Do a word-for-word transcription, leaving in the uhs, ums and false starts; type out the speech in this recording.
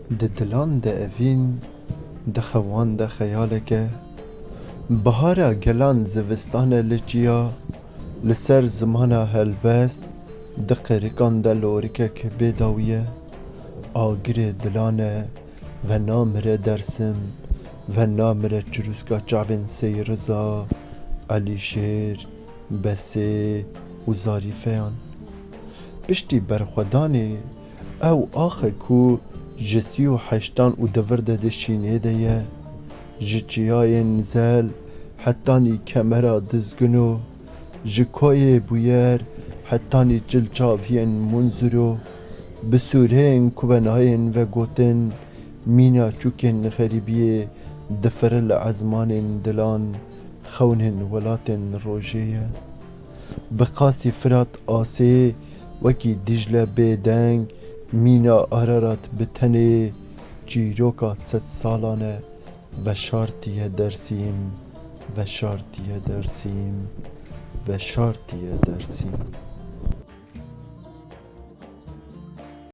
Di dilan de evîn, di xewan de xeyaleke. Bihara gelan zivistan e li çiya, li ser zimana helbest, di qerikan de lorikek bê dawî ye. Agirê dilan e, venamire Dersim, venamire çirûska çavên Sey Riza, Elîşêr, Besê û Zarîfeyan. Piştî berxwedanê, ew axe ku ji sî û heştan û di vir de di şînê de ye, ji çiyayên Zel hetanî kemera Dizgino, ji koyê Bûyer hetanî çilçaviyên Munzuro, bi sûreyên kuvenayên vegotin, mîna çûkên xerîbiyê difire li ezmanên dilan, xewnên welatên rojê ye. Bi qasî Firat asê, wekî Dîcle bêdeng, mîna Ararat bi tenê, çîroka sedsalan e, veşartiye Dersîm, veşartiye Dersîm, veşartiye Dersîm.